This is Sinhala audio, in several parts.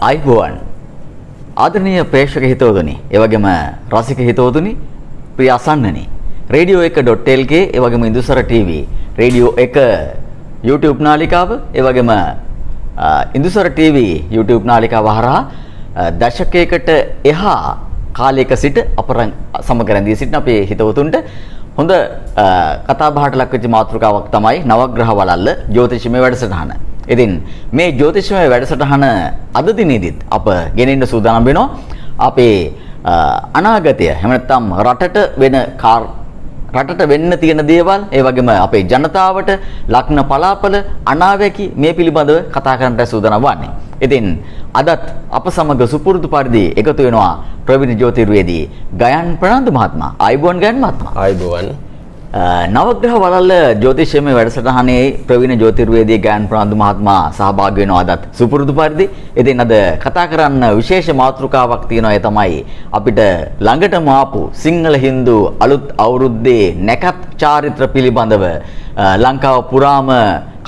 අයිබෝවන් ආදරණීය ප්‍රේක්ෂක හිතවතුනි, ඒ වගේම රසික හිතවතුනි, ප්‍රිය අසන්නනි, රේඩියෝ 1.lk ඒ වගේම ඉන්දුසර TV, radio 1 YouTube නාලිකාව, ඒ වගේම ඉන්දුසර TV YouTube නාලිකාව හරහා දශකයකට එහා කාලයක සිට අප සමග රැඳී සිටින අපේ හිතවතුන්ට හොඳ කතා බහට ලක් වෙච්ච මාතෘකාවක් තමයි නවග්‍රහ වලල්ල ජ්‍යොතිෂමය වැඩසටහන. ඉතින් මේ ජ්‍යොතිෂමය වැඩසටහන අද දිනේදීත් අප ගෙනෙන්න සූදානම් වෙනවා අපේ අනාගතය, එහෙම නැත්නම් රටට වෙන රටට වෙන්න තියෙන දේවල්, ඒ වගේම අපේ ජනතාවට ලග්න පලාපල අනාවැකි මේ පිළිබඳව කතා කරන්නට සූදානම් වන්නේ. ඉතින් අදත් අප සමග සුපුරුදු පරිදි එකතු වෙනවා ප්‍රවීණ ජ්‍යොතිර්වේදී ගයන් ප්‍රනන්දු මහත්මයා. ආයුබෝවන් ගයන් මහත්මයා. ආයුබෝවන්. නවග්‍රහ වලල්ල ජ්‍යොතිෂමය වැඩසටහනේ ප්‍රවීණ ජ්‍යොතිර්වේදී ගයන් ප්‍රනන්දු මහත්මයා සහභාගී වෙනවා අදත් සුපුරුදු පරිදි. ඉතින් අද කතා කරන්න විශේෂ මාතෘකාවක් තියෙනවා. ඒ තමයි අපිට ළඟටම ආපු සිංහල හින්දු අලුත් අවුරුද්දේ නැකත් චාරිත්‍ර පිළිබඳව ලංකාව පුරාම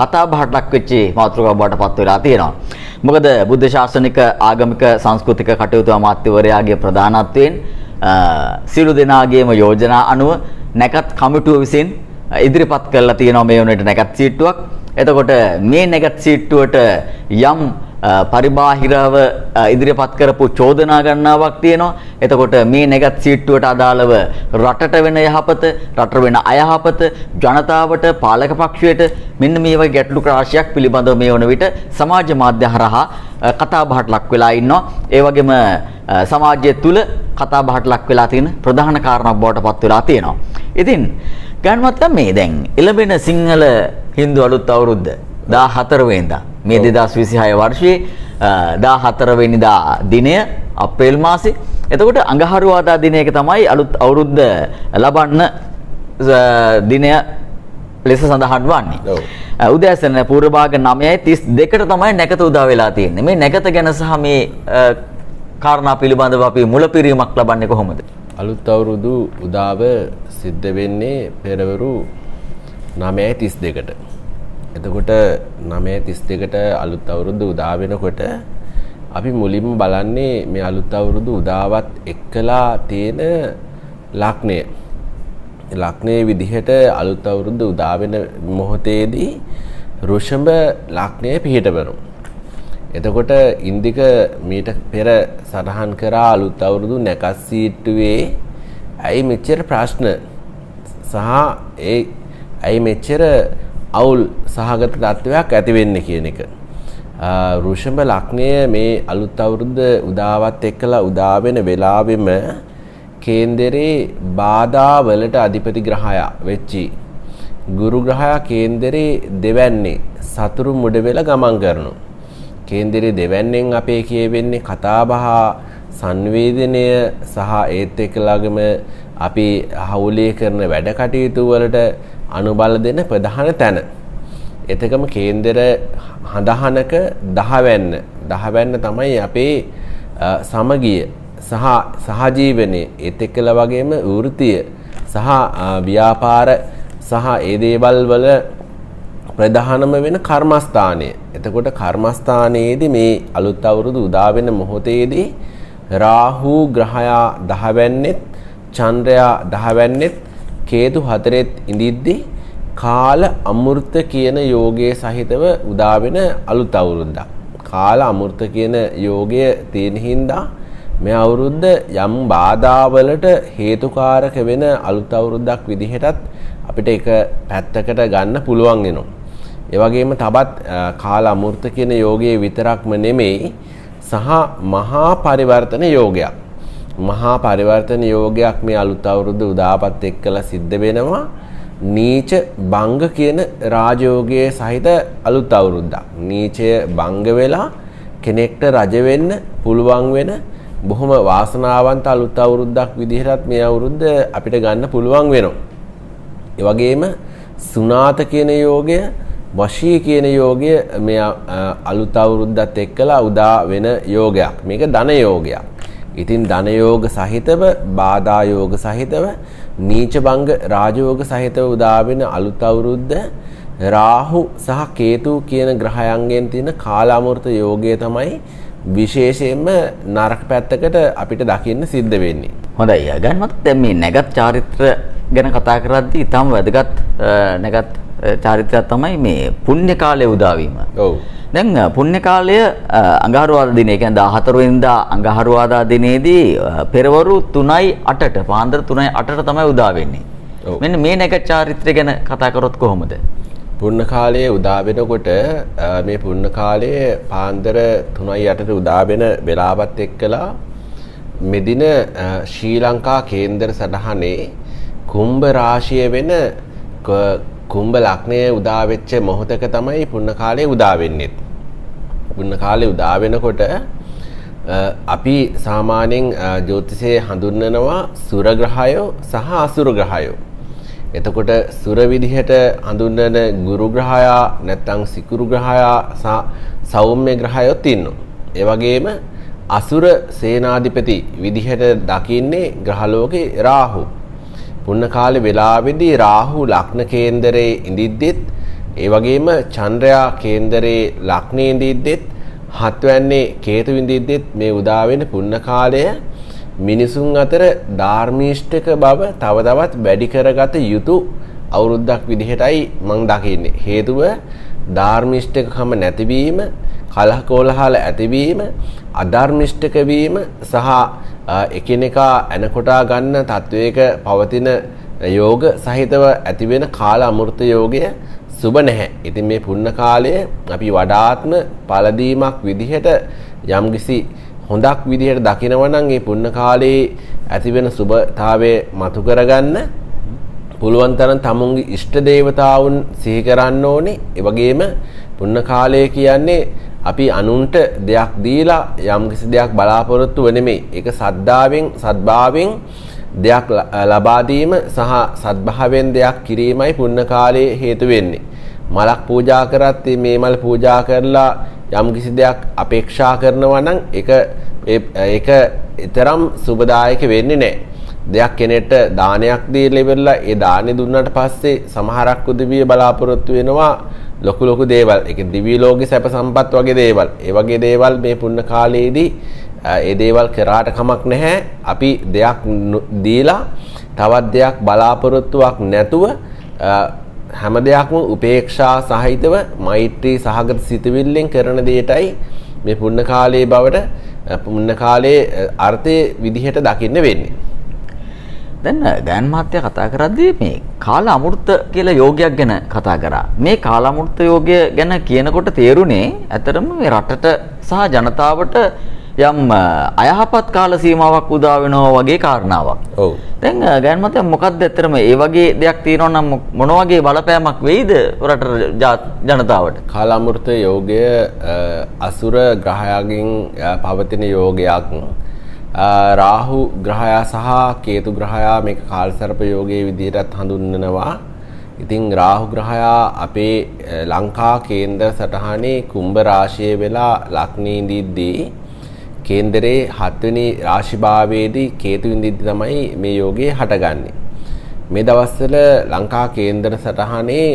කතා බහට ලක් වෙච්ච මාතෘකාවක් බවට පත් වෙලා තියෙනවා. මොකද බුද්ධ ශාසනික ආගමික සංස්කෘතික කටයුතු අමාත්‍යවරයාගේ ප්‍රධානත්වයෙන් සියලු දෙනාගේම යෝජනා අනුව නැකත් කමිටුව විසින් ඉදිරිපත් කරලා තියෙනවා මේ වනවිට නැකත් සීට්ටුවක්. එතකොට මේ නැකත් සීට්ටුවට යම් පරිබාහිරව ඉදිරිපත් කරපු චෝදනා ගණනාවක් තියෙනවා. එතකොට මේ නැකත් සීට්ටුවට අදාළව රටට වෙන යහපත, රටට වෙන අයහපත, ජනතාවට, පාලක පක්ෂයට මෙන්න මේ වගේ ගැටලු රාශියක් පිළිබඳව මේ වන විට සමාජ මාධ්‍ය හරහා කතා බහට ලක් වෙලා ඉන්නවා. ඒ වගේම සමාජය තුල කතා බහට ලක් වෙලා තියෙන ප්‍රධාන කාරණාවක් බවට පත් වෙලා තියෙනවා. ඉතින් ගන්නවත් මේ දැන් එළඹෙන සිංහල හින්දු අලුත් අවුරුද්ද 14 වෙනිදා මේ 2026 වර්ෂයේ 14 වෙනිදා දිනය අප්‍රේල් මාසේ. එතකොට අඟහරුවාදා දිනයක තමයි අලුත් අවුරුද්ද ලබන්න දිනය ලෙස සඳහන් වන්නේ. උදෑසන පූර්ව භාග 9:32ට තමයි නැකත උදා වෙලා තියෙන්නේ. මේ නැකත ගැන සහ මේ කාරණා පිළිබඳව අපි මුලපිරීමක් ලබන්නේ කොහොමද? අලුත් අවුරුදු උදාව සිද්ධ වෙන්නේ පෙරවරු 9:32ට. එතකොට 9:32ට අලුත් අවුරුද්ද උදා වෙනකොට අපි මුලින්ම බලන්නේ මේ අලුත් අවුරුදු උදාවත් එක්කලා තියෙන ලග්නය. ලග්නයේ විදිහට අලුත් අවුරුද්ද උදා වෙන මොහොතේදී වෘෂභ ලග්නය පිහිටවනවා. එතකොට ඉන්දික මීට පෙර සටහන් කරා අලුත් අවුරුදු නැකත් සීට්ටුවේ ඇයි මෙච්චර ප්‍රශ්න සහ ඒ ඇයි මෙච්චර අවුල් සහගත තත්ත්වයක් ඇති වෙන්නේ කියන එක. වෘෂභ ලග්නය මේ අලුත් අවුරුද්ද උදාවත් එක්කලා උදා වෙන වෙලාවෙම කේන්දරේ බාධා වලට අධිපති ග්‍රහයා වෙච්චි ගුරු ග්‍රහයා කේන්දරේ දෙවැන්නේ සතුරු මුඩ වෙලා ගමන් කරනවා. කේන්දරේ දෙවැන්නෙන් අපේ කියවෙන්නේ කතාබහ සංවේදනය සහ ඒත් එක්කලාගම අපි හවුලේ කරන වැඩ කටයුතු වලට අනුබල දෙන ප්‍රධාන තැන. එතකම කේන්දර හඳහනක දහවැන්න තමයි අපේ සමගිය සහ සහජීවනයේ ඒත් එක්කලා වගේම වෘත්තිය සහ ව්‍යාපාර සහ ඒ දේවල් වල ප්‍රධානම වෙන කර්මස්ථානය. එතකොට කර්මස්ථානයේදී මේ අලුත් අවුරුදු උදා වෙන මොහොතේදී රාහු ග්‍රහයා දහවැන්නෙත් චන්ද්‍රයා දහවැන්නෙත් කේතු හතරෙත් ඉඳිද්දී කාල අමෘත කියන යෝගයේ සහිතව උදා වෙන අලුත් අවුරුද්දක්. කාල අමෘත කියන යෝගය තියෙන හින්දා මේ අවුරුද්ද යම් බාධාවලට හේතුකාරක වෙන අලුත් අවුරුද්දක් විදිහටත් අපිට එක පැත්තකට ගන්න පුළුවන් වෙනවා. ඒ වගේම තවත් කාල අමෘත කියන යෝගයේ විතරක්ම නෙමෙයි සහ මහා පරිවර්තන යෝගයක්. මහා පරිවර්තන යෝගයක් මේ අලුත් අවුරුද්ද උදාපත් එක්කලා සිද්ධ වෙනවා. නීච භංග කියන රාජයෝගයේ සහිත අලුත් අවුරුද්දක්. නීචය භංග වෙලා කෙනෙක්ට රජ වෙන්න පුළුවන් වෙන බොහොම වාසනාවන්ත අලුත් අවුරුද්දක් විදිහටත් මේ අවුරුද්ද අපිට ගන්න පුළුවන් වෙනවා. ඒ වගේම සුනාත කියන යෝගය, වශී කියන යෝගය මේ අලුත් අවුරුද්දත් එක්කලා උදා වෙන යෝගයක්. මේක ධන යෝගයක්. ඉතින් ධන යෝග සහිතව, බාධා යෝග සහිතව, නීච භංග රාජයෝග සහිතව උදා වෙන අලුත් අවුරුද්ද රාහු සහ කේතු කියන ග්‍රහයන්ගෙන් තියෙන කාලාමෘත යෝගය තමයි විශේෂයෙන්ම නරක පැත්තකට අපිට දකින්න සිද්ධ වෙන්නේ. හොඳයි. ගන්නවත් දැන් මේ නැගත් චාරිත්‍ර ගැන කතා කරද්දී ඉතාම වැදගත් නැගත් චාරිත්‍රයක් තමයි මේ පුණ්‍ය කාලය උදා වීම. ඔව්. දැන් පුණ්‍ය කාලය අඟහරුවාදා දිනේ, කියන්නේ 14 වෙනිදා අඟහරුවාදා දිනේදී පෙරවරු 3:08ට පාන්දර 3:08ට තමයි උදා වෙන්නේ. ඔව්. මෙන්න මේ නැගත් චාරිත්‍රය ගැන කතා කරොත් කොහොමද? පුණ්‍ය කාලයේ උදා වෙනකොට මේ පුණ්‍ය කාලයේ පාන්දර 3:08ට උදා වෙන වෙලාවත් එක්කලා මෙදින ශ්‍රී ලංකා කේන්දර සටහනේ කුම්භ රාශිය වෙන කුම්භ ලග්නය උදා වෙච්ච මොහොතක තමයි පුණ්‍ය කාලයේ උදා වෙන්නේ. පුණ්‍ය කාලේ උදා වෙනකොට අපි සාමාන්‍යයෙන් ජ්‍යොතිෂයේ හඳුන්වනවා සුර ග්‍රහයෝ සහ අසුර ග්‍රහයෝ. එතකොට සුර විදිහට හඳුන්වන ගුරු ග්‍රහයා නැත්නම් සිකුරු ග්‍රහයා සහ සෞම්‍ය ග්‍රහයොත් ඉන්නවා. ඒ වගේම අසුර සේනාධිපති විදිහට දකින්නේ ග්‍රහලෝකේ රාහු. පුණ්‍ය කාලේ වෙලාවේදී රාහු ලග්න කේන්දරේ ඉඳිද්දිත්, ඒ වගේම චන්ද්‍රයා කේන්දරේ ලග්නේ ඉඳිද්දිත්, හත්වැන්නේ කේතු ඉඳිද්දිත් මේ උදා වෙන පුණ්‍ය කාලය මිනිසුන් අතර ධාර්මිෂ්ඨක බව තව තවත් වැඩි කරගත යුතු අවුරුද්දක් විදිහටයි මං දකින්නේ. හේතුව ධාර්මිෂ්ඨකම නැතිවීම, කලහ කෝලහල ඇතිවීම, අධර්මිෂ්ඨක වීම සහ එකිනෙකා ඇනකොටා ගන්න තත්වයක පවතින යෝග සහිතව ඇතිවෙන කාල අමෘත යෝගය සුබ නැහැ. ඉතින් මේ පුණ්‍ය කාලය අපි වඩාත්ම පළදීමක් විදිහට යම්කිසි හොඳක් විදිහට දකිනවා නම් ඒ පුණ්‍ය කාලයේ ඇතිවෙන සුබතාවය මතු කරගන්න පුළුවන් තරම් තමුන්ගේ ඉෂ්ට දේවතාවුන් සිහි කරන්න ඕනේ. ඒ වගේම පුණ්‍ය කාලය කියන්නේ අපි අනුන්ට දෙයක් දීලා යම්කිසි දෙයක් බලාපොරොත්තු වෙන්නේ. ඒක සද්දාවෙන් සද්භාවයෙන් දෙයක් ලබා දීම සහ සද්භාවයෙන් දෙයක් කිරීමයි පුණ්‍ය කාලයේ හේතු වෙන්නේ. මලක් පූජා කරත් මේ මල පූජා කරලා යම්කිසි දෙයක් අපේක්ෂා කරනවා නම් ඒක තරම් සුබදායක වෙන්නේ නැහැ. දෙයක් කෙනෙක්ට දානයක් දීලා ඉවරලා ඒ දානෙ දුන්නාට පස්සේ සමහරක් උදවිය බලාපොරොත්තු වෙනවා ලොකු ලොකු දේවල්. ඒ කියන්නේ දිව්‍ය ලෝකේ සැප සම්පත් වගේ දේවල්. ඒ වගේ දේවල් මේ පුණ්‍ය කාලයේදී ඒ දේවල් කරාට කමක් නැහැ. අපි දෙයක් දීලා තවත් දෙයක් බලාපොරොත්තුවක් නැතුව හැම දෙයක්ම උපේක්ෂා සහිතව මෛත්‍රී සහගත සිතවිල්ලෙන් කරන දෙයටයි මේ පුණ්‍ය කාලයේ බවට පුණ්‍ය කාලයේ අර්ථයේ විදිහට දකින්න වෙන්නේ. දැන් ගයන් මහත්තයා කතා කරද්දී මේ කාල අමෘත කියලා යෝගයක් ගැන කතා කරා. මේ කාල අමෘත යෝගය ගැන කියනකොට තේරුනේ ඇත්තටම මේ රටට සහ ජනතාවට යම් අයහපත් කාල සීමාවක් උදා වෙනවා වගේ කාරණාවක්. ඔව්. දැන් ගයන් මහත්තයා මොකද්ද ඇත්තටම ඒ වගේ දෙයක් තියෙනවා නම් මොන වගේ බලපෑමක් වෙයිද රටට ජනතාවට? කාල අමෘත යෝගය අසුර ග්‍රහයාගෙන් පවතින යෝගයක්. රාහු ග්‍රහයා සහ කේතු ග්‍රහයා මේක කාලසර්ප යෝගයේ විදිහටත් හඳුන්වනවා. ඉතින් රාහු ග්‍රහයා අපේ ලංකා කේන්දර සටහනේ කුම්භ රාශියේ වෙලා ලග්නේ ඉඳිද්දී කේන්දරේ හත්වෙනි රාශි භාවයේදී කේතු ඉඳිද්දී තමයි මේ යෝගය හටගන්නේ. මේ දවස්වල ලංකා කේන්දර සටහනේ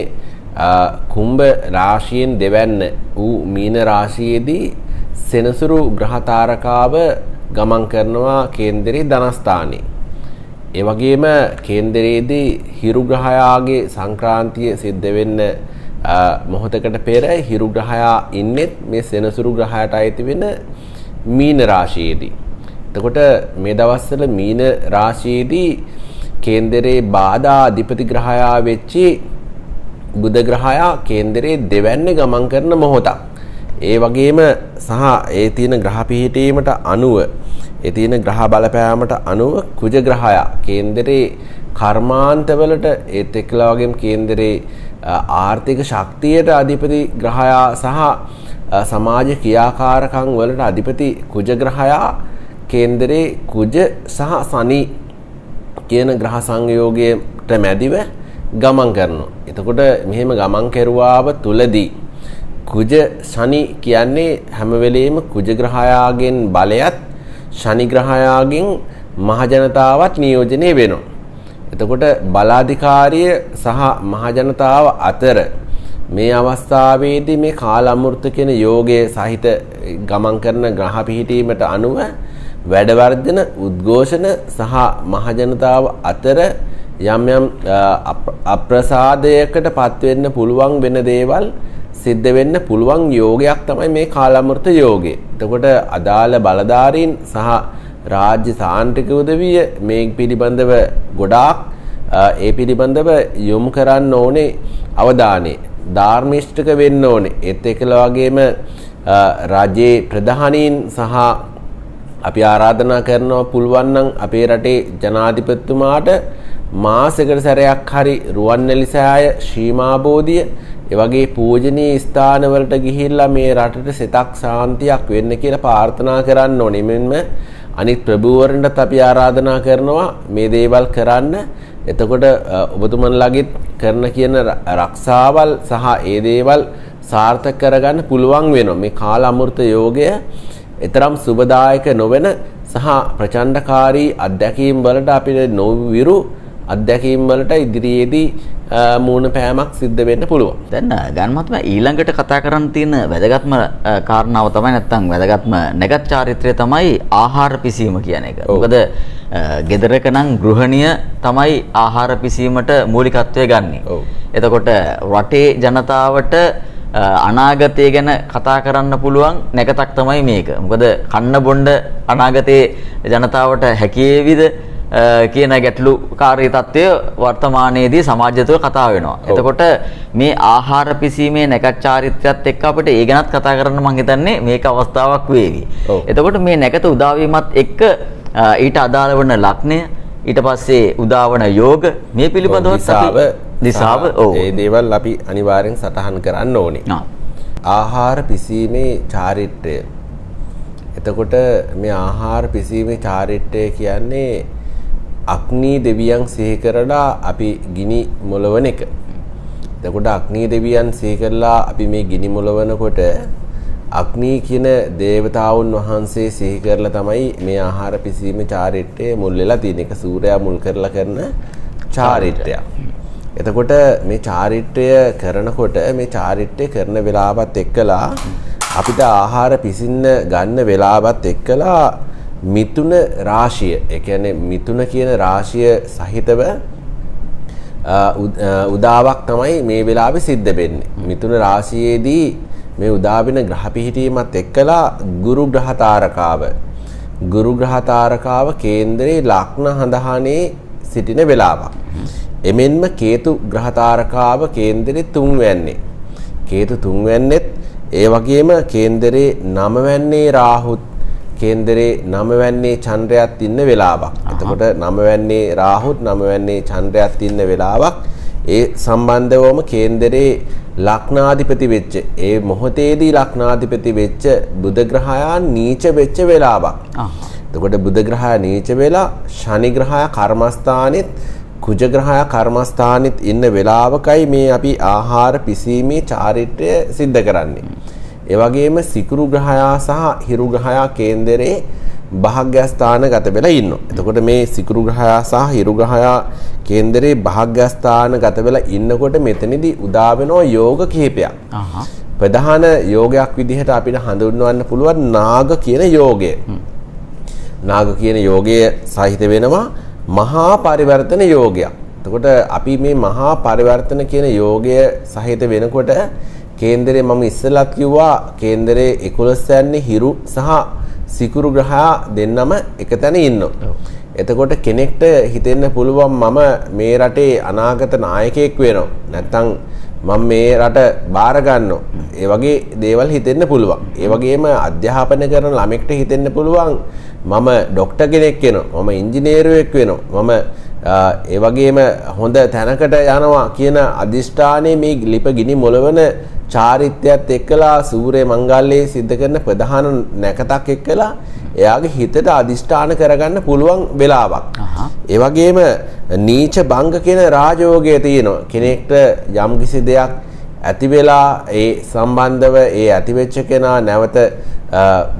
කුම්භ රාශියෙන් දෙවැන්න වූ මීන රාශියේදී සෙනසුරු ග්‍රහ තාරකාව ගමන් කරනවා කේන්දරේ ධනස්ථානයේ. ඒ වගේම කේන්දරයේදී හිරු ග්‍රහයාගේ සංක්‍රාන්තිය සිද්ධ වෙන්න මොහොතකට පෙර හිරු ග්‍රහයා ඉන්නෙත් මේ සෙනසුරු ග්‍රහයට අයිති වෙන මීන රාශියේදී. එතකොට මේ දවස්වල මීන රාශියේදී කේන්දරේ බාධා අධිපති ග්‍රහයා වෙච්චි බුධ ග්‍රහයා කේන්දරේ දෙවැන්නේ ගමන් කරන මොහොතක්. ඒ වගේම සහ ඒ තියෙන ග්‍රහ පිහිටීමට අනුව ඒ තියෙන ග්‍රහ බලපෑමට අනුව කුජ ග්‍රහයා කේන්දරේ කර්මාන්තවලට ඒත් එක්කලා වගේම කේන්දරේ ආර්ථික ශක්තියට අධිපති ග්‍රහයා සහ සමාජ ක්‍රියාකාරකම් වලට අධිපති කුජ ග්‍රහයා කේන්දරේ කුජ සහ සනි කියන ග්‍රහ සංයෝගයට මැදිව ගමන් කරනවා. එතකොට මෙහෙම ගමන් කෙරුවාව තුලදී කුජ ශනි කියන්නේ හැම වෙලෙම කුජ ග්‍රහයාගෙන් බලයත් ශනි ග්‍රහයාගෙන් මහජනතාවත් නියෝජනය වෙනවා. එතකොට බලාධිකාරිය සහ මහජනතාව අතර මේ අවස්ථාවේදී මේ කාලමෘත කියන යෝගයේ සහිත ගමන් කරන ග්‍රහ පිහිටීමට අනුව වැඩවර්ධන, උද්ඝෝෂණ සහ මහජනතාව අතර යම් යම් අප්‍රසාදයකට පත් වෙන්න පුළුවන් වෙන දේවල් සිද්ධ වෙන්න පුළුවන් යෝගයක් තමයි මේ කාලමෘත යෝගය. එතකොට අදාළ බලධාරීන් සහ රාජ්‍ය තාන්ත්‍රික උදවිය මේ පිළිබඳව ගොඩාක් ඒ පිළිබඳව යොමු කරන්න ඕනේ අවධානය. ධාර්මිෂ්ඨක වෙන්න ඕනේ. ඒත් එක්කලා වගේම රාජ්‍යයේ ප්‍රධානීන් සහ අපි ආරාධනා කරනවා පුළුවන් නම් අපේ රටේ ජනාධිපතිතුමාට මාසෙකට සැරයක් හරි රුවන්වැලි සෑය, ශ්‍රීමාබෝධිය ඒ වගේ පූජනීය ස්ථානවලට ගිහිල්ලා මේ රටට සිතක් ශාන්තියක් වෙන්න කියලා ප්‍රාර්ථනා කරන්න ඕනේ. මෙන්ම අනිත් ප්‍රභූවරුන්ටත් අපි ආරාධනා කරනවා මේ දේවල් කරන්න. එතකොට ඔබතුමන්ලාගෙත් කරන කියන රක්ෂාවල් සහ ඒ දේවල් සාර්ථක කරගන්න පුළුවන් වෙනවා. මේ කාල අමෘත යෝගය එතරම් සුබදායක නොවන සහ ප්‍රචණ්ඩකාරී අත්දැකීම් වලට අපිට නොවිරු අත්දැකීම් වලට ඉදිරියේදී මූණ පෑමක් සිද්ධ වෙන්න පුළුවන්. දැන් ගායන මහත්මයා ඊළඟට කතා කරන්න තියෙන වැදගත්ම කාරණාව තමයි නැත්තම් වැදගත්ම නැකත් චාරිත්‍රය තමයි ආහාර පිසීම කියන එක. මොකද ගෙදරක නම් ගෘහණිය තමයි ආහාර පිසීමට මූලිකත්වය ගන්නෙ. එතකොට රටේ ජනතාවට අනාගතය ගැන කතා කරන්න පුළුවන් නැකතක් තමයි මේක. මොකද කන්න බොන්න අනාගතයේ ජනතාවට හැකියේවිද කියන ගැටලුකාරී තත්ත්වය වර්තමානයේදී සමාජය තුළ කතා වෙනවා. එතකොට මේ ආහාර පිසීමේ නැකත් චාරිත්‍රයත් එක්ක අපිට ඒ ගැනත් කතා කරන්න මං හිතන්නේ මේක අවස්ථාවක් වේවි. එතකොට මේ නැකත උදා වීමත් එක්ක ඊට අදාළ වන ලග්නය, ඊට පස්සේ උදා වන යෝග මේ පිළිබඳව අපි දිශාව ඒ දේවල් අපි අනිවාර්යෙන් සටහන් කරන්න ඕනේ. ආහාර පිසීමේ චාරිත්‍රය. එතකොට මේ ආහාර පිසීමේ චාරිත්‍රය කියන්නේ අග්නි දෙවියන් සිහි කරලා අපි ගිනි මොලවන එක. එතකොට අග්නි දෙවියන් සිහි කරලා අපි මේ ගිනි මොලවනකොට අග්නි කියන දේවතාවුන් වහන්සේ සිහි කරලා තමයි මේ ආහාර පිසීමේ චාරිත්‍රය මුල් වෙලා තියෙන එක. සූර්යයා මුල් කරලා කරන චාරිත්‍රයක්. එතකොට මේ චාරිත්‍රය කරනකොට මේ චාරිත්‍රය කරන වෙලාවත් එක්කලා අපිට ආහාර පිසින්න ගන්න වෙලාවත් එක්කලා මිථුන රාශිය, ඒ කියන්නේ මිථුන කියන රාශිය සහිතව උදාවක් තමයි මේ වෙලාවේ සිද්ධ වෙන්නේ. මිථුන රාශියේදී මේ උදා වෙන ග්‍රහ පිහිටීමත් එක්කලා ගුරු ග්‍රහ තාරකාව, ගුරු ග්‍රහ තාරකාව කේන්දරේ ලග්න හඳහනේ සිටින වෙලාවක්. එමෙන්ම කේතු ග්‍රහ තාරකාව කේන්දරේ තුන්වැන්නේ. කේතු තුන්වැන්නෙත් ඒ වගේම කේන්දරේ නවවැන්නේ රාහුත්, කේන්දරේ නවවැන්නේ චන්ද්‍රයත් ඉන්න වෙලාවක්. එතකොට නවවැන්නේ රාහුත් නවවැන්නේ චන්ද්‍රයත් ඉන්න වෙලාවක්. ඒ සම්බන්ධවම කේන්දරේ ලග්නාධිපති වෙච්ච, ඒ මොහොතේදී ලග්නාධිපති වෙච්ච බුධ ග්‍රහයා නීච වෙච්ච වෙලාවක්. එතකොට බුධ ග්‍රහයා නීච වෙලා ශනි ග්‍රහයා කර්මස්ථානෙත් කුජ ග්‍රහයා කර්මස්ථානෙත් ඉන්න වෙලාවකයි මේ අපි ආහාර පිසීමේ චාරිත්‍රය සිද්ධ කරන්නේ. ඒ වගේම සිකුරු ග්‍රහයා සහ හිරු ග්‍රහයා කේන්දරේ භාග්‍යස්ථානගත වෙලා ඉන්නවා. එතකොට මේ සිකුරු ග්‍රහයා සහ හිරු ග්‍රහයා කේන්දරේ භාග්‍යස්ථානගත වෙලා ඉන්නකොට මෙතනදී උදා වෙනවා යෝග කිහිපයක්. ප්‍රධාන යෝගයක් විදිහට අපිට හඳුන්වන්න පුළුවන් නාග කියන යෝගය. නාග කියන යෝගය සහිත වෙනවා මහා පරිවර්තන යෝගයක්. එතකොට අපි මේ මහා පරිවර්තන කියන යෝගය සහිත වෙනකොට කේන්දරේ මම ඉස්සෙල්ලත් කිව්වා කේන්දරේ 11 වැනි හිරු සහ සිකුරු ග්‍රහයා දෙන්නම එක තැන ඉන්නවා. එතකොට කෙනෙක්ට හිතෙන්න පුළුවන් මම මේ රටේ අනාගත නායකයෙක් වෙනවා, නැත්තම් මම මේ රට බාර ගන්නවා, ඒ වගේ දේවල් හිතෙන්න පුළුවන්. ඒ වගේම අධ්‍යාපනය කරන ළමෙක්ට හිතෙන්න පුළුවන් මම ඩොක්ටර් කෙනෙක් වෙනවා, මම ඉංජිනේරුවෙක් වෙනවා, මම ඒ වගේම හොඳ තැනකට යනවා කියන අදිෂ්ඨානයේ මේ ලිප ගිනි මොලවන චාරිත්‍රයත් එක්කලා සූර්ය මංගල්‍යයේ සිද්ධ කරන ප්‍රධාන නැකතක් එක්කලා එයාගේ හිතට අදිෂ්ඨාන කරගන්න පුළුවන් වෙලාවක්. ඒ වගේම නීච භංග කියන රාජයෝගය තියෙනවා. කෙනෙක්ට යම්කිසි දෙයක් ඇති වෙලා ඒ සම්බන්ධව ඒ ඇති වෙච්ච කෙනා නැවත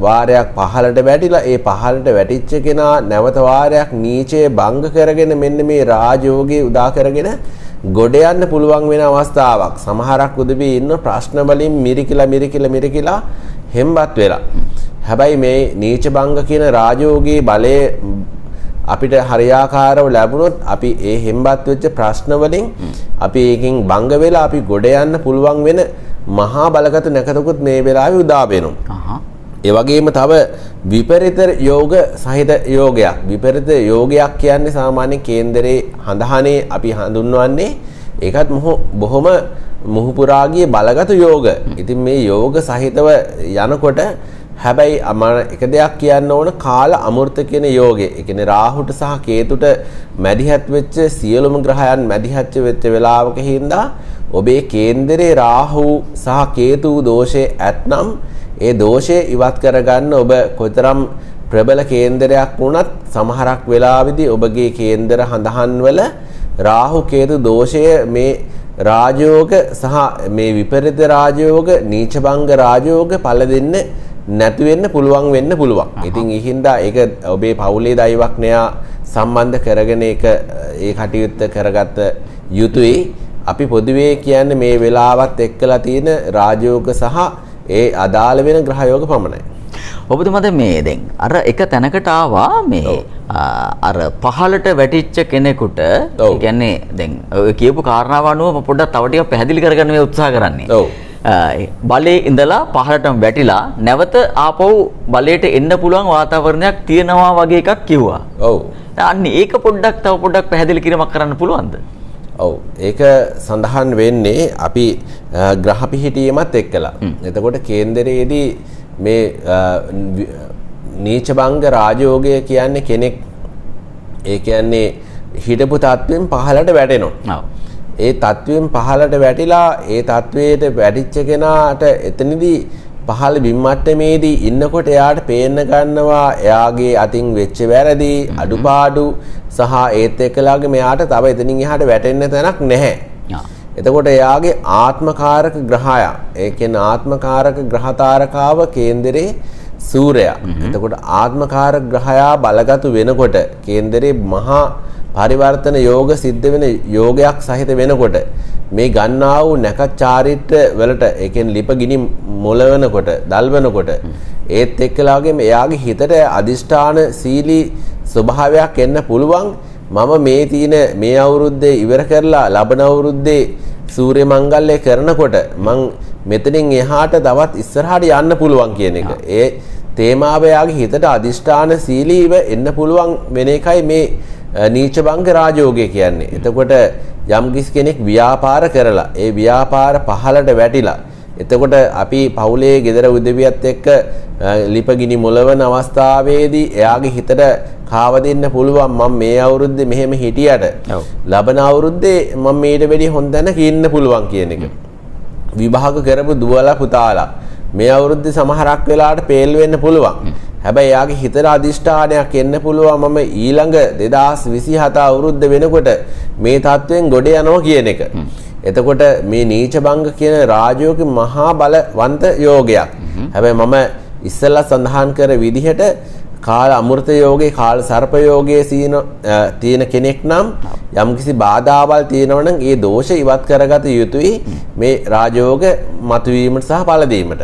වාරයක් පහළට වැටිලා ඒ පහළට වැටිච්ච කෙනා නැවත වාරයක් නීචය භංග කරගෙන මෙන්න මේ රාජයෝගේ උදා කරගෙන ගොඩ යන්න පුළුවන් වෙන අවස්ථාවක්. සමහරක් උදවි ඉන්න ප්‍රශ්න වලින් මිරිකිලා මිරිකිලා මිරිකිලා හෙම්බත් වෙලා. හැබැයි මේ නීච භංග කියන රාජයෝගේ බලය අපිට හරියාකාරව ලැබුණොත් අපි ඒ හෙම්බත් වෙච්ච ප්‍රශ්න වලින් අපි ඒකෙන් භංග වෙලා අපි ගොඩ යන්න පුළුවන් වෙන මහා බලගත නැකතකුත් මේ වෙලාවේ උදා වෙනවා. ඒ වගේම තව විපරිත යෝග සහිත යෝගයක්. විපරිත යෝගයක් කියන්නේ සාමාන්‍ය කේන්දරේ හඳහනේ අපි හඳුන්වන්නේ ඒකත් බොහොම මුහුපුරාගිය බලගත යෝග. ඉතින් මේ යෝග සහිතව යනකොට හැබැයි මම එක දෙයක් කියන්න ඕන, කාල අමෘත කියන යෝගය. ඒ කියන්නේ රාහුට සහ කේතුට මැදිහත් වෙච්ච සියලුම ග්‍රහයන් මැදිහත් වෙච්ච වෙලාවක හින්දා ඔබේ කේන්දරේ රාහු සහ කේතු දෝෂේ ඇත්නම් ඒ දෝෂය ඉවත් කරගන්න ඔබ කොතරම් ප්‍රබල කේන්දරයක් වුණත් සමහරක් වෙලාවෙදී ඔබගේ කේන්දර හඳහන් වල රාහු කේතු දෝෂය මේ රාජයෝග සහ මේ විපරිත රාජයෝග නීචභංග රාජයෝග පළ දෙන්න නැති වෙන්න පුළුවන් වෙන්න පුළුවන්. ඉතින් ඒ හින්දා ඒක ඔබේ පවුලේ දෛවඥයා සම්බන්ධ කරගෙන ඒක ඒ කටයුත්ත කරගත යුතුයි. අපි පොදුවේ කියන්නේ මේ වෙලාවත් එක්කලා තියෙන රාජයෝග සහ ඒ අදාළ වෙන ග්‍රහයෝග පමණයි. ඔබතුමා දැන් මේ දැන් අර එක තැනකට ආවා මේ අර පහළට වැටිච්ච කෙනෙකුට, ඒ කියන්නේ දැන් ඔය කියපු කාරණාව අනුව පොඩ්ඩක් තව ටිකක් පැහැදිලි කරගන්න මේ උත්සාහ කරන්නේ. ඔව්. බලේ ඉඳලා පහළටම වැටිලා නැවත ආපහු බලයට එන්න පුළුවන් වාතාවරණයක් තියෙනවා වගේ එකක් කිව්වා. ඔව්. අන්න ඒක පොඩ්ඩක් තව පොඩ්ඩක් පැහැදිලි කිරීමක් කරන්න පුළුවන්ද? ඔව්. ඒක සඳහන් වෙන්නේ අපි ග්‍රහ පිහිටීමත් එක්කලා. එතකොට කේන්දරයේදී මේ නීචභංග රාජයෝගය කියන්නේ කෙනෙක් ඒ කියන්නේ හිටපු තත්ත්වෙන් පහළට වැටෙනවා. ඒ තත්ත්වයෙන් පහළට වැටිලා ඒ තත්ත්වයට වැටිච්ච කෙනාට එතනදී පහළ බිම් මට්ටමේදී ඉන්නකොට එයාට පේන්න ගන්නවා එයාගේ අතින් වෙච්ච වැරදි අඩුපාඩු සහ ඒත් එක්කලාගේ මෙයාට තව එතනින් එහාට වැටෙන්න තැනක් නැහැ. එතකොට එයාගේ ආත්මකාරක ග්‍රහයා, ඒ කියන්නේ ආත්මකාරක ග්‍රහ තාරකාව කේන්දරේ සූර්යයා. එතකොට ආත්මකාරක ග්‍රහයා බලගතු වෙනකොට කේන්දරේ මහා පරිවර්තන යෝග සිද්ධ වෙන යෝගයක් සහිත වෙනකොට මේ ගන්නා වූ නැකත් චාරිත්‍ර වලට, ඒ කියන්නේ ලිප ගිනි මොලවනකොට, දල්වනකොට ඒත් එක්කලා වගේම එයාගේ හිතට අදිෂ්ඨාන සීලී ස්වභාවයක් එන්න පුළුවන්. මම මේ තියෙන මේ අවුරුද්දේ ඉවර කරලා ලබන අවුරුද්දේ සූර්ය මංගල්‍ය කරනකොට මං මෙතනින් එහාට තවත් ඉස්සරහට යන්න පුළුවන් කියන එක. ඒ තේමාව එයාගේ හිතට අදිෂ්ඨාන සීලීව එන්න පුළුවන් වෙන එකයි මේ නීචභංග රාජයෝගය කියන්නේ. එතකොට යම්කිසි කෙනෙක් ව්‍යාපාර කරලා ඒ ව්‍යාපාර පහළට වැටිලා, එතකොට අපි පවුලේ ගෙදර උදවියත් එක්ක ලිපගිනි මොලවන අවස්ථාවේදී එයාගේ හිතට කාව දෙන්න පුළුවන් මම මේ අවුරුද්දේ මෙහෙම හිටියට ලබන අවුරුද්දේ මම ඊට වැඩිය හොඳ තැනක ඉන්න පුළුවන් කියන එක. විභාග කරපු දුවලා පුතාලා මේ අවුරුද්දේ සමහරක් වෙලාවට පේල් වෙන්න පුළුවන්. හැබැයි එයාගේ හිතට අදිෂ්ඨානයක් එන්න පුළුවන් මම ඊළඟ 2027 අවුරුද්ද වෙනකොට මේ තත්ත්වයෙන් ගොඩ යනවා කියන එක. එතකොට මේ නීචභංග කියන රාජයෝග මහා බලවන්ත යෝගයක්. හැබැයි මම ඉස්සෙල්ලා සඳහන් කර විදිහට කාල අමෘත යෝගේ, කාල සර්ප යෝගයේ තියෙන කෙනෙක් නම් යම්කිසි බාධාවල් තියෙනවා නම් ඒ දෝෂ ඉවත් කරගත යුතුයි මේ රාජයෝග මතුවීමට සහ ඵල දීමට.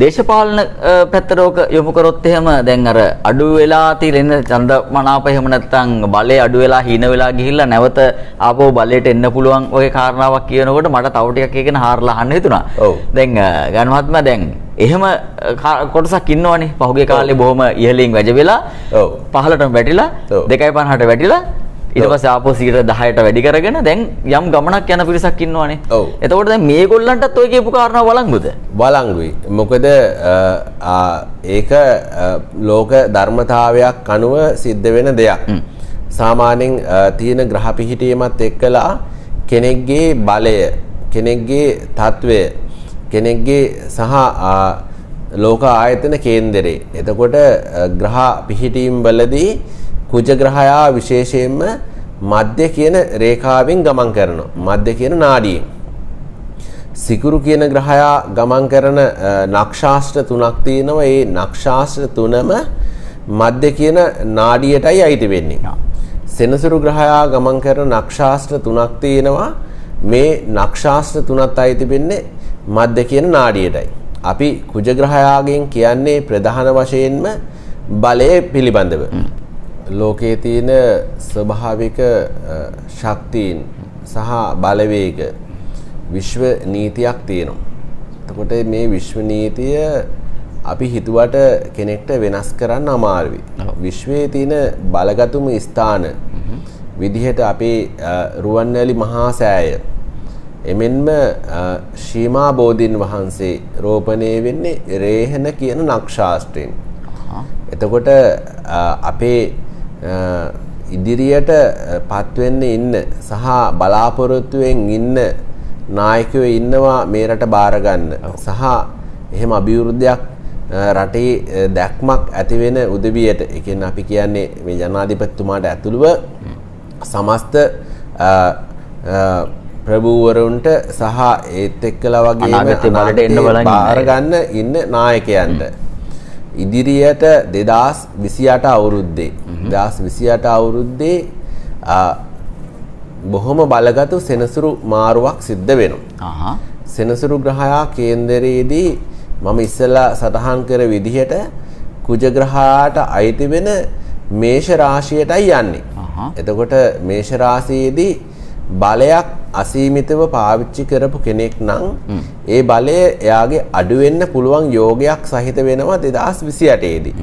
දේශපාලන පැත්තට ඕක යොමු කරොත් එහෙම දැන් අර අඩු වෙලා තියෙන ඡන්ද මනාප එහෙම නැත්නම් බලය අඩු වෙලා හීන වෙලා ගිහිල්ලා නැවත ආපහු බලයට එන්න පුළුවන් වගේ කාරණාවක් කියනකොට මට තව ටිකක් ඒක ගැන හාරලා අහන්න හිතුණා. දැන් ගාන මහත්මයා දැන් එහෙම කොටසක් ඉන්නවනේ පහුගිය කාලේ බොහොම ඉහළින් වැජ වෙලා පහළටම වැටිලා 2.50ට වැටිලා ඊට පස්සේ ආපහු 10%ට වැඩි කරගෙන දැන් යම් ගමනක් යන පිරිසක් ඉන්නවනේ. එතකොට දැන් මේගොල්ලන්ටත් ඔය කියපු කාරණාව වළංගුද? වළංගුයි. මොකද ඒක ලෝක ධර්මතාවයක් අනුව සිද්ධ වෙන දෙයක්. සාමාන්‍යයෙන් තියෙන ග්‍රහ පිහිටීමත් එක්කලා කෙනෙක්ගේ බලය, කෙනෙක්ගේ තත්වය, කෙනෙක්ගේ සහ ලෝක ආයතන කේන්දරේ. එතකොට ග්‍රහ පිහිටීම් වලදී කුජ ග්‍රහයා විශේෂයෙන්ම මධ්‍ය කියන රේඛාවෙන් ගමන් කරනවා. මධ්‍ය කියන නාඩියෙන්. සිකුරු කියන ග්‍රහයා ගමන් කරන නක්ෂාස්ත්‍ර තුනක් තියෙනවා. ඒ නක්ෂාස්ත්‍ර තුනම මධ්‍ය කියන නාඩියටයි අයිති වෙන්නේ. සෙනසුරු ග්‍රහයා ගමන් කරන නක්ෂාස්ත්‍ර තුනක් තියෙනවා. මේ නක්ෂාස්ත්‍ර තුනත් අයිති වෙන්නේ මධ්‍ය කියන නාඩියටයි. අපි කුජ ග්‍රහයාගෙන් කියන්නේ ප්‍රධාන වශයෙන්ම බලය පිළිබඳව. ලෝකයේ තියෙන ස්වභාවික ශක්තීන් සහ බලවේග විශ්ව නීතියක් තියෙනවා. එතකොට මේ විශ්ව නීතිය අපි හිතුවට කෙනෙක්ට වෙනස් කරන්න අමාරුයි. විශ්වයේ තියෙන බලගතුම ස්ථාන විදිහට අපේ රුවන්වැලි මහා සෑය එමෙන්ම ශ්‍රීමා බෝධීන් වහන්සේ රෝපණය වෙන්නේ රේහන කියන නක්ෂාස්ත්‍රයෙන්. එතකොට අපේ ඉදිරියට පත් වෙන්න ඉන්න සහ බලාපොරොත්තුවෙන් ඉන්න නායකයෝ ඉන්නවා මේ රට බාර ගන්න සහ එහෙම අභිවෘද්ධියක් රටේ දැක්මක් ඇති වෙන උදවියට, ඒ කියන්නේ අපි කියන්නේ මේ ජනාධිපතිතුමාට ඇතුළුව සමස්ත ප්‍රභූවරුන්ට සහ ඒත් එක්කලා වගේම බාර ගන්න ඉන්න නායකයන්ට ඉදිරියට 2028 අවුරුද්දේ 2028 අවුරුද්දේ බොහොම බලගතු සෙනසුරු මාරුවක් සිද්ධ වෙනවා. සෙනසුරු ග්‍රහයා කේන්දරයේදී මම ඉස්සෙල්ලා සටහන් කර විදිහට කුජ ග්‍රහයාට අයිති වෙන මේෂ රාශියටයි යන්නේ. එතකොට මේෂ රාශියේදී බලයක් අසීමිතව පාවිච්චි කරපු කෙනෙක් නම් ඒ බලය එයාගේ අඩු වෙන්න පුළුවන් යෝගයක් සහිත වෙනවා 2028 දී.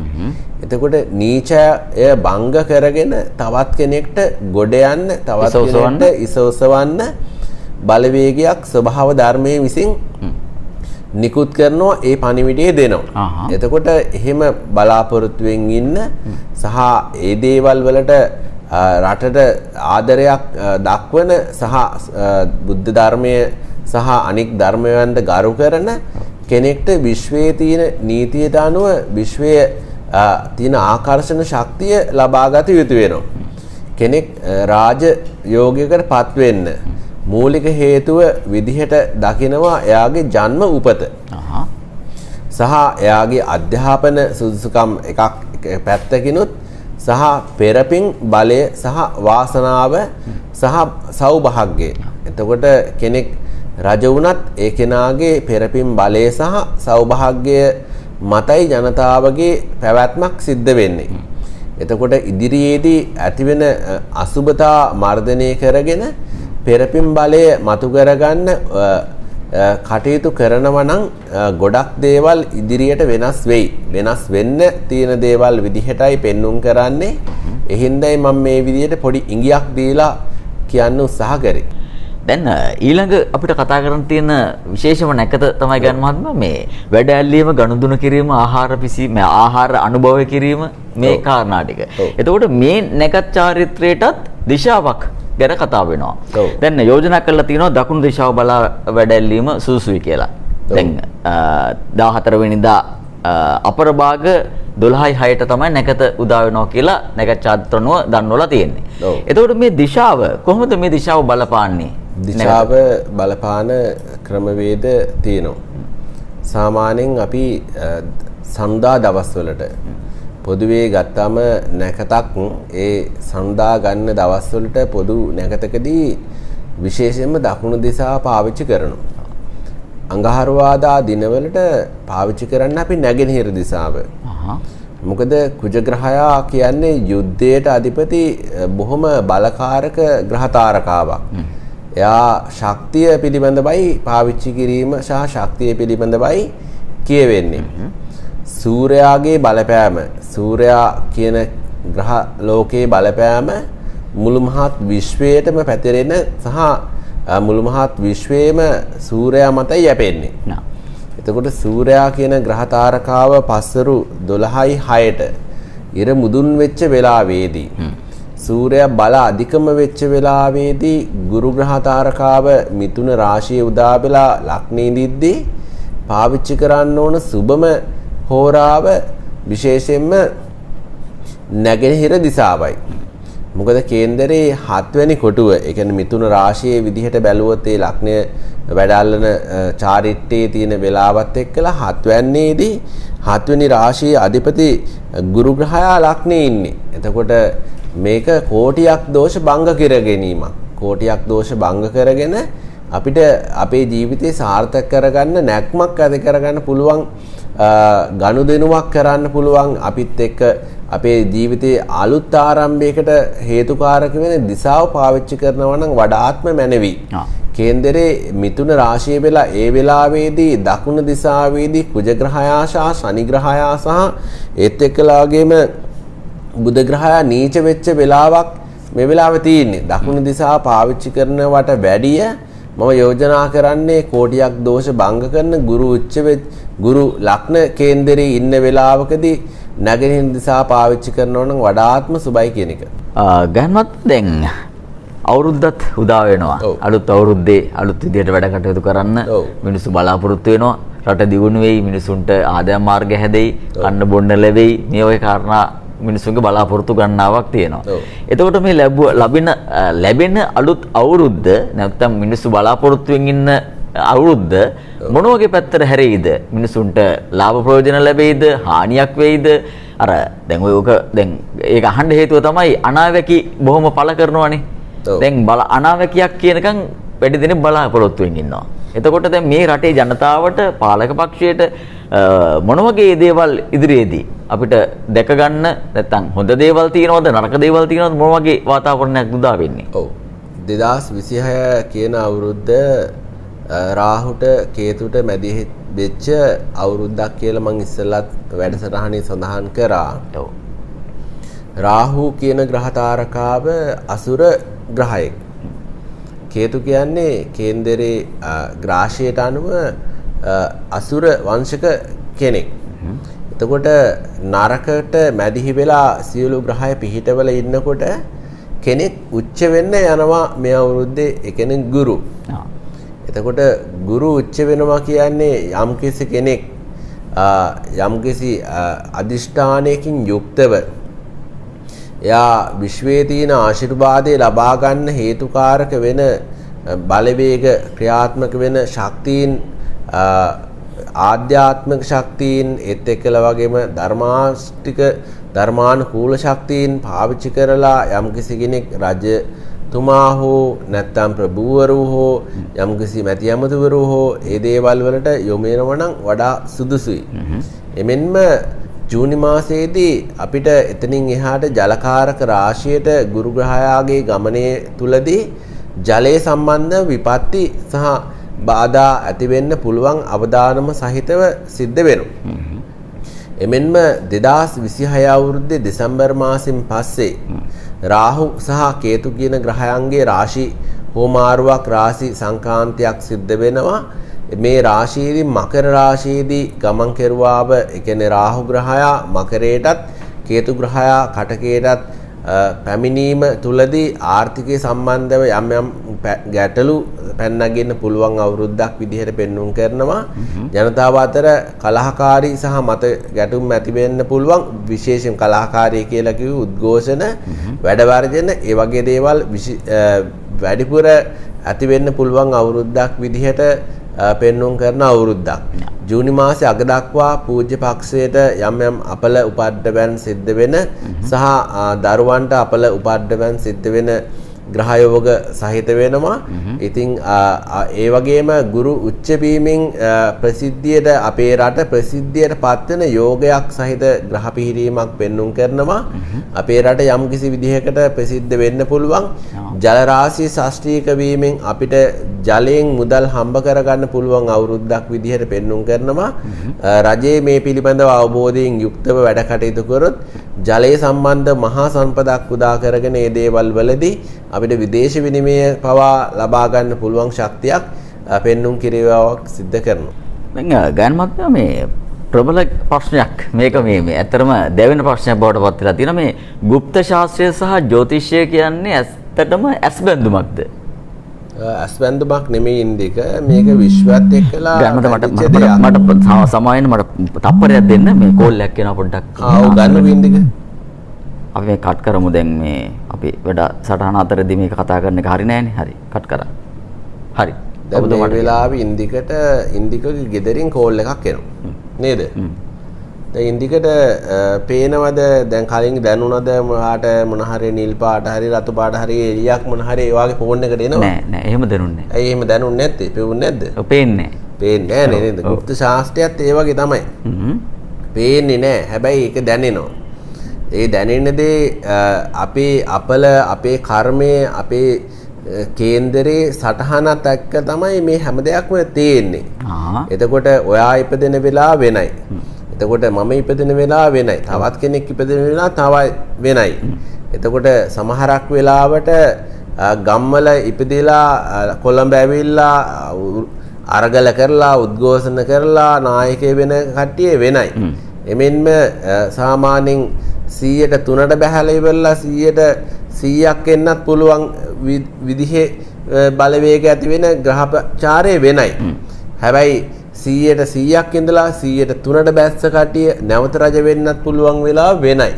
එතකොට නීචය භංග කරගෙන තවත් කෙනෙක්ට ගොඩ යන්න, තවත් කෙනෙක්ට ඉස ඔසවන්න බලවේගයක් ස්වභාව ධර්මයේ විසින් නිකුත් කරනවා, ඒ පණිවිඩය දෙනවා. එතකොට එහෙම බලාපොරොත්තුවෙන් ඉන්න සහ ඒ දේවල් වලට රටට ආදරයක් දක්වන සහ බුද්ධ ධර්මය සහ අනික් ධර්මයන්ට ගරු කරන කෙනෙක්ට විශ්වයේ තියෙන නීතියට අනුව විශ්වයේ තියෙන ආකර්ෂණ ශක්තිය ලබාගත යුතු වෙනවා. කෙනෙක් රාජ යෝගයකට පත් වෙන්න මූලික හේතුව විදිහට දකිනවා එයාගේ ජන්ම උපත සහ එයාගේ අධ්‍යාපන සුදුසුකම් එකක් පැත්තකිනුත් සහ පෙරපින් බලය සහ වාසනාව සහ සෞභාග්‍යය. එතකොට කෙනෙක් රජ වුණත් ඒ කෙනාගේ පෙරපින් බලය සහ සෞභාග්‍යය මතයි ජනතාවගේ පැවැත්මක් සිද්ධ වෙන්නේ. එතකොට ඉදිරියේදී ඇතිවෙන අසුබතා මර්ධනය කරගෙන පෙරපින් බලය මතු කරගන්න කටයුතු කරනවා නම් ගොඩක් දේවල් ඉදිරියට වෙනස් වෙයි. වෙනස් වෙන්න තියෙන දේවල් විදිහටයි පෙන්눔 කරන්නේ. ඒ හින්දායි මම මේ විදිහට පොඩි ඉඟියක් දීලා කියන්න උත්සාහ කරේ. දැන් ඊළඟ අපිට කතා කරන්න තියෙන විශේෂම නැකත තමයි ගන්න මහත්මයා මේ වැඩ ඇල්ලීම, ගනුදෙනු කිරීම, ආහාර පිසීම, ආහාර අනුභවය කිරීම මේ කාරණා ටික. එතකොට මේ නැකත් චාරිත්‍රයටත් දිශාවක් ගැන කතා වෙනවා. දැන් යෝජනා කරලා තියෙනවා දකුණු දිශාව බලා වැඩ ඇල්ලීම සුදුසුයි කියලා. දැන් 14 වෙනිදා අපර භාග 12:06ට තමයි නැකත උදා වෙනවා කියලා නැකත් චාරිත්‍ර අනුව දන්වලා තියෙන්නේ. එතකොට මේ දිශාව කොහොමද මේ දිශාව බලපාන්නේ? දිශාව බලපාන ක්‍රමවේද තියෙනවා. සාමාන්‍යයෙන් අපි සන්දා දවස්වලට පොදුවේ ගත්තම නැකතක් ඒ සන්දා ගන්න දවස්වලට පොදු නැකතකදී විශේෂයෙන්ම දකුණු දිශාව පාවිච්චි කරනවා. අඟහරුවාදා දිනවලට පාවිච්චි කරන්න අපි නැගෙනහිර දිශාව. මොකද කුජ ග්‍රහයා කියන්නේ යුද්ධයට අධිපති බොහොම බලකාරක ග්‍රහ තාරකාවක්. එයා ශක්තිය පිළිබඳවයි පාවිච්චි කිරීම සහ ශක්තිය පිළිබඳවයි කියවෙන්නේ. සූර්යාගේ බලපෑම, සූර්යා කියන ග්‍රහ ලෝකයේ බලපෑම මුළු මහත් විශ්වයටම පැතිරෙන සහ මුළු මහත් විශ්වයේම සූර්යා මතයි යැපෙන්නේ. එතකොට සූර්යා කියන ග්‍රහ තාරකාව පස්වරු 12:06ට ඉර මුදුන් වෙච්ච වෙලාවේදී සූර්යා බල අධිකම වෙච්ච වෙලාවේදී ගුරු ග්‍රහ තාරකාව මිථුන රාශියේ උදා වෙලා ලග්නේ ඉඳිද්දී පාවිච්චි කරන්න ඕන සුබම හෝරාව විශේෂයෙන්ම නැගෙනහිර දිශාවයි. මොකද කේන්දරේ හත්වෙනි කොටුව, ඒ කියන්නේ මිථුන රාශියේ විදිහට බැලුවොත් ඒ ලග්නය වැඩ අල්ලන චාරිත්‍රයේ තියෙන වෙලාවත් එක්කලා හත්වැන්නේදී හත්වෙනි රාශියේ අධිපති ගුරු ග්‍රහයා ලග්නේ ඉන්නේ. එතකොට මේක කෝටියක් දෝෂ භංග කර ගැනීමක්. කෝටියක් දෝෂ භංග කරගෙන අපිට අපේ ජීවිතේ සාර්ථක කරගන්න නැක්මක් ඇති කරගන්න පුළුවන්, ගනුදෙනුවක් කරන්න පුළුවන්, අපිත් එක්ක අපේ ජීවිතයේ අලුත් ආරම්භයකට හේතුකාරක වෙන දිශාව පාවිච්චි කරනවා නම් වඩාත්ම මැනවි. කේන්දරේ මිථුන රාශිය වෙලා ඒ වෙලාවේදී දකුණු දිශාවේදී කුජ ග්‍රහයා සහ ශනි ග්‍රහයා සහ ඒත් එක්කලා වගේම බුධ ග්‍රහයා නීච වෙච්ච වෙලාවක් මේ වෙලාවේ තියෙන්නේ. දකුණු දිශාව පාවිච්චි කරනවට වැඩිය මම යෝජනා කරන්නේ කෝටියක් දෝෂ භංග කරන ගුරු උච්ච ගුරු ලග්න කේන්දරේ ඉන්න වෙලාවකදී නැගෙනහිර දිශාව පාවිච්චි කරනවා නම් වඩාත්ම සුබයි කියන එක. ගන්වත් දැන් අවුරුද්දත් උදා වෙනවා. අලුත් අවුරුද්දේ අලුත් විදියට වැඩ කටයුතු කරන්න මිනිස්සු බලාපොරොත්තු වෙනවා. රට දියුණු වෙයි, මිනිසුන්ට ආදායම් මාර්ග හැදෙයි, කන්න බොන්න ලැබෙයි. මේ වගේ කාරණා මිනිසුන්ගේ බලාපොරොත්තු ගණනාවක් තියෙනවා. එතකොට මේ ලැබෙන අලුත් අවුරුද්ද නැත්නම් මිනිස්සු බලාපොරොත්තුෙන් ඉන්න අවුරුද්ද මොන වගේ පැත්තට හැරෙයිද? මිනිසුන්ට ලාභ ප්‍රයෝජන ලැබෙයිද? හානියක් වෙයිද? අර දැන් ඔය ඔක දැන් ඒක අහන්න හේතුව තමයි අනාවැකි බොහොම පළ කරනවානේ. දැන් අනාවැකියක් කියනකම් වැඩි දෙනෙක් බලාපොරොත්තුෙන් ඉන්නවා. එතකොට දැන් මේ රටේ ජනතාවට පාලක පක්ෂයට මොන වගේ දේවල් ඉදිරියේදී අපිට දැක ගන්න නැත්නම් හොඳ දේවල් තියෙනවද නරක දේවල් තියෙනවද මොන වගේ වාතාවරණයක් උදා වෙන්නේ? ඔව් 2026 කියන අවුරුද්ද රාහුට කේතුට මැදි වෙච්ච අවුරුද්දක් කියලා මං ඉස්සෙල්ලත් වැඩසටහනේ සඳහන් කරා. ඔව්. රාහු කියන ග්‍රහ තාරකාව අසුර ග්‍රහයෙක්. කේතු කියන්නේ කේන්දරේ ග්‍රාශයට අනුව අසුර වංශක කෙනෙක්. එතකොට නරකට මැදිහි වෙලා සියලු ග්‍රහය පිහිටවල ඉන්නකොට කෙනෙක් උච්ච වෙන්න යනවා මේ අවුරුද්දේ, ඒ කියන්නේ ගුරු. එතකොට ගුරු උච්ච වෙනවා කියන්නේ යම්කිසි කෙනෙක් යම්කිසි අදිෂ්ඨානයකින් යුක්තව එයා විශ්වයේ තියෙන ආශිර්වාදය ලබා ගන්න හේතුකාරක වෙන බලවේග ක්‍රියාත්මක වෙන ශක්තීන්, ආධ්‍යාත්මික ශක්තීන් ඒත් එක්කලා වගේම ධර්මාස්තික ධර්මානුකූල ශක්තීන් පාවිච්චි කරලා යම්කිසි කෙනෙක් රජතුමා හෝ නැත්නම් ප්‍රභූවරු හෝ යම්කිසි මැති ඇමතිවරු හෝ ඒ දේවල් වලට යොමු වෙනවා නම් වඩා සුදුසුයි. එමෙන්ම ජූනි මාසයේදී අපිට එතනින් එහාට ජලකාරක රාශියට ගුරු ග්‍රහයාගේ ගමනය තුලදී ජලය සම්බන්ධ විපත්ති සහ බාධා ඇති වෙන්න පුළුවන් අවදානම සහිතව සිද්ධ වෙනවා. එමෙන්ම 2026 අවුරුද්දේ දෙසැම්බර් මාසෙන් පස්සේ රාහු සහ කේතු කියන ග්‍රහයන්ගේ රාශි හෝමාරුවක් රාශි සංක්‍රාන්තියක් සිද්ධ වෙනවා. මේ රාශියේදී මකර රාශියේදී ගමන් කෙරුවාව, ඒ කියන්නේ රාහු ග්‍රහයා මකරයටත් කේතු ග්‍රහයා කටකයටත් පැමිණීම තුලදී ආර්ථිකය සම්බන්ධව යම් යම් ගැටලු පැන නගින්න පුළුවන් අවුරුද්දක් විදිහට පෙන්වුම් කරනවා. ජනතාව අතර කලහකාරී සහ මත ගැටුම් ඇති වෙන්න පුළුවන්. විශේෂයෙන් කලහකාරී කියලා කිව්ව උද්ඝෝෂණ, වැඩ වර්ජන, ඒ වගේ දේවල් වැඩිපුර ඇති වෙන්න පුළුවන් අවුරුද්දක් විදිහට පෙන්වුම් කරන අවුරුද්දක්. ජූනි මාසේ අග දක්වා පූජ්‍ය පක්ෂයට යම් යම් අපල උපද්දවයන් සිද්ධ වෙන සහ දරුවන්ට අපල උපද්දවයන් සිද්ධ වෙන ග්‍රහයෝග සහිත වෙනවා. ඉතින් ඒ වගේම ගුරු උච්ච වීමෙන් ප්‍රසිද්ධියට අපේ රට ප්‍රසිද්ධියට පත්වෙන යෝගයක් සහිත ග්‍රහ පිහිටීමක් පෙන්눔 කරනවා. අපේ රට යම්කිසි විදිහකට ප්‍රසිද්ධ වෙන්න පුළුවන්. ජල රාශිය ෂෂ්ඨීක වීමෙන් අපිට ජලයෙන් මුදල් හම්බ කරගන්න පුළුවන් අවුරුද්දක් විදිහට පෙන්눔 කරනවා. රජයේ මේ පිළිබඳව අවබෝධයෙන් යුක්තව වැඩ කටයුතු කරොත් ජලය සම්බන්ධ මහා සම්පතක් උදා කරගෙන මේ දේවල් වලදී අපිට විදේශ විනිමය පවා ලබා ගන්න පුළුවන් ශක්තියක් පෙන්눔 කිරීමක් සිද්ධ කරනවා. දැන් ගයන් මහත්මයා, මේ ප්‍රබල ප්‍රශ්නයක් මේක, මේ මේ ඇත්තටම දැවෙන ප්‍රශ්නයක් බවට පත් වෙලා තියෙනවා. මේ ගුප්ත ශාස්ත්‍රය සහ ජ්‍යොතිෂය කියන්නේ ඇත්තටම ඇස් බැඳුමක්ද? ඇස් බැඳුමක් නෙමෙයි ඉන්දික, මේක විශ්වයත් එක්කලා. මට මට සමාවෙන්න මට තප්පරයක් දෙන්න, මේ කෝල් එකක් එනවා පොඩ්ඩක්. ආ ඔව් ගන්න ඉන්දික. අපි මේ කට් කරමු දැන් මේ අපි වැඩ සටහන අතරදී මේක කතා කරන එක හරි නෑනේ. හරි. කට් කරා. හරි. දැන් මේ වෙලාවේ ඉන්දිකට ඉන්දිකගේ ගෙදරින් කෝල් එකක් එනවා. නේද? දැන් ඉන්දිකට පේනවද දැන් කලින් දැනුණද ඔයාට මොන හරි නිල් පාට හරි රතු පාට හරි එළියක් මොන හරි ඒ වගේ ෆෝන් එකට එනවා? නෑ නෑ එහෙම දැනුන්නේ නෑ. ඇයි එහෙම දැනුන්නේ නැත්තේ? පෙවුන්නේ නැද්ද? ඔව් පේන්නේ නෑ. පේන්නේ නෑ නේද? ගුප්ත ශාස්ත්‍රයත් ඒ වගේ තමයි. පේන්නේ නෑ. හැබැයි ඒක දැනෙනවා. ඒ දැනෙන දේ අපේ අපල අපේ කර්මය අපේ කේන්දරේ සටහනත් එක්ක තමයි මේ හැම දෙයක්ම තියෙන්නේ. එතකොට ඔයා ඉපදෙන වෙලාව වෙනයි. එතකොට මම ඉපදෙන වෙලාව වෙනයි. තවත් කෙනෙක් ඉපදෙන වෙලාව තව වෙනයි. එතකොට සමහරක් වෙලාවට ගම්වල ඉපදෙලා කොළඹ ඇවිල්ලා අරගල කරලා උද්ඝෝෂණ කරලා නායකය වෙන කට්ටිය වෙනයි. එමෙන්ම සාමාන්‍යයෙන් 103ට බැහැලා ඉවරලා 100ක් එන්නත් පුළුවන් විදිහේ බලවේග ඇති වෙන ග්‍රහචාරය වෙනයි. හැබැයි 100ක් ඉඳලා 103ට බැස්ස කට්ටිය නැවත රජ වෙන්නත් පුළුවන් වෙලාව වෙනයි.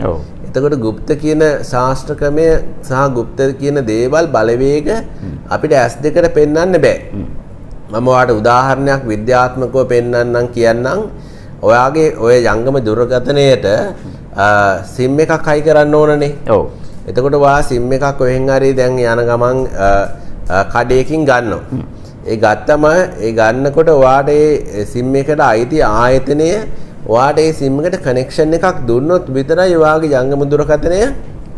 එතකොට ගුප්ත කියන ශාස්ත්‍ර ක්‍රමය සහ ගුප්ත කියන දේවල් බලවේග අපිට ඇස් දෙකට පෙන්වන්න බෑ. මම ඔයාට උදාහරණයක් විද්‍යාත්මකව පෙන්වන්නම් කියන්නම්. ඔයාගේ ඔය ජංගම දුරකථනයට සිම් එකක් හයි කරන්න ඕනනේ. ඔව්. එතකොට ඔයා සිම් එකක් කොහෙන් හරි දැන් යන ගමන් කඩේකින් ගන්නවා. ඒ ගත්තම ඒ ගන්නකොට ඔයාට ඒ සිම් එකට අයිති ආයතනය ඔයාට ඒ සිම් එකට කනෙක්ෂන් එකක් දුන්නොත් විතරයි ඔයාගේ ජංගම දුරකථනය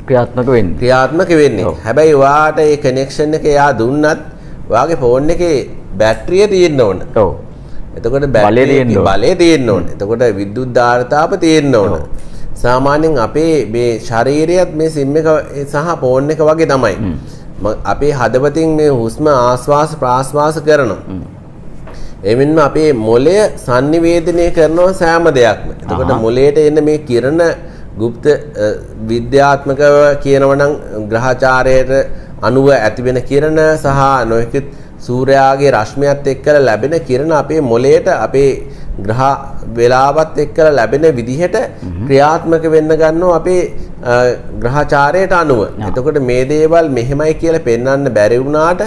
ක්‍රියාත්මක වෙන්නේ. හැබැයි ඔයාට ඒ කනෙක්ෂන් එක එයා දුන්නත් ඔයාගේ ෆෝන් එකේ බැටරිය තියෙන්න ඕන. ඔව්. එතකොට බලය තියෙන්න ඕන. එතකොට විද්‍යුත් ධාරතාප තියෙන්න ඕන. සාමාන්‍යයෙන් අපේ මේ ශරීරයත් මේ සිම් එක සහ ෆෝන් එක වගේ තමයි. අපේ හදවතින් මේ හුස්ම ආශ්වාස ප්‍රාශ්වාස කරනවා. එමින්ම අපේ මොළය සංනිවේදනය කරනවා සෑම දෙයක්ම. එතකොට මොළයට එන මේ කිරණ ගුප්ත විද්‍යාත්මකව කියනවා නම් ග්‍රහචාරයට අනුව ඇතිවෙන කිරණ සහ නොයෙකුත් සූර්යාගේ රශ්මියත් එක්කලා ලැබෙන කිරණ අපේ මොළයට අපේ ග්‍රහ වේලාවත් එක්කලා ලැබෙන විදිහට ක්‍රියාත්මක වෙන්න ගන්නවා අපේ ග්‍රහචාරයට අනුව. එතකොට මේ දේවල් මෙහෙමයි කියලා පෙන්වන්න බැරි වුණාට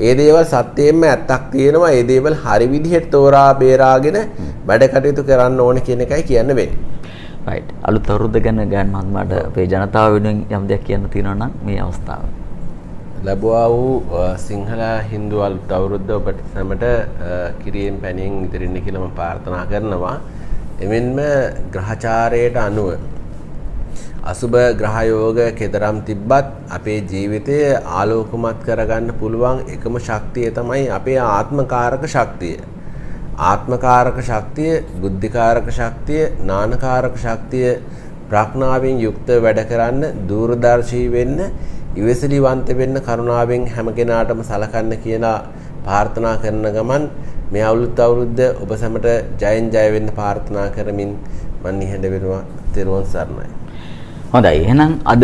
ඒ දේවල් සත්‍යයෙන්ම ඇත්තක් තියෙනවා. ඒ දේවල් හරි විදිහට තෝරා බේරාගෙන වැඩ කටයුතු කරන්න ඕන කියන එකයි කියන්න වෙන්නේ. රයිට්. අලුත් අවුරුද්ද ගැන ගයන් මහත්මයාට අපේ ජනතාව වෙනුවෙන් යම් දෙයක් කියන්න තියෙනවා නම් මේ අවස්ථාව. ලැබුවා වූ සිංහල හින්දු අලුත් අවුරුද්ද ඔබට සැමට කිරියෙන් පැණියෙන් ඉතිරෙන්න කියලා මම ප්‍රාර්ථනා කරනවා. එමෙන්ම ග්‍රහචාරයට අනුව අසුබ ග්‍රහ යෝග කෙතරම් තිබ්බත් අපේ ජීවිතය ආලෝකමත් කරගන්න පුළුවන් එකම ශක්තිය තමයි අපේ ආත්මකාරක ශක්තිය. ආත්මකාරක ශක්තිය, බුද්ධිකාරක ශක්තිය, ඥානකාරක ශක්තිය ප්‍රඥාවෙන් යුක්ත වැඩ කරන්න, දූරදර්ශී වෙන්න, ඉවසිලිවන්ත වෙන්න, කරුණාවෙන් හැම කෙනාටම සලකන්න කියලා ප්‍රාර්ථනා කරන ගමන් මේ අලුත් අවුරුද්ද ඔබ සැමට ජයෙන් ජය වෙන්න ප්‍රාර්ථනා කරමින් මම නිහඬ වෙනවා. තෙරුවන් සරණයි. හොඳයි, එහෙනම් අද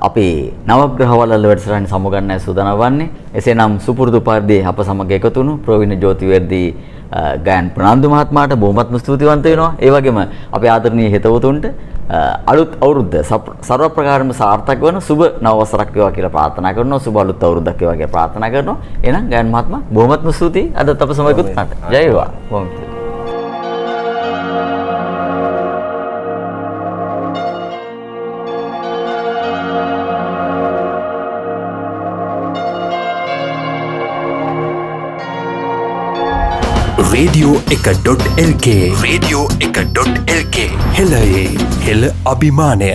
අපි නවග්‍රහ වලල්ල වැඩසටහන සමුගන්නයි සූදානම් වන්නේ. එසේනම් සුපුරුදු පරිදි අප සමග එකතු වුණු ප්‍රවීණ ජෝතිවේදී ගයන් ප්‍රනාන්දු මහත්මයාට බොහොමත්ම ස්තුතිවන්ත වෙනවා. ඒ වගේම අපේ ආදරණීය හිතවතුන්ට අලුත් අවුරුද්ද සර්ව ප්‍රකාරම සාර්ථක වන සුබ නව වසරක් වේවා කියලා ප්‍රාර්ථනා කරනවා. සුබ අලුත් අවුරුද්දක් වේවා කියලා ප්‍රාර්ථනා කරනවා. එහෙනම් ගයන් මහත්මයා බොහොමත්ම ස්තුතියි අදත් අප සමග එකතු වුණාට. ජය වේවා. බොහොම ස්තුතියි. රේඩියෝ එක.lk රේඩියෝ එක.lk හෙළයේ හෙළ අභිමානය.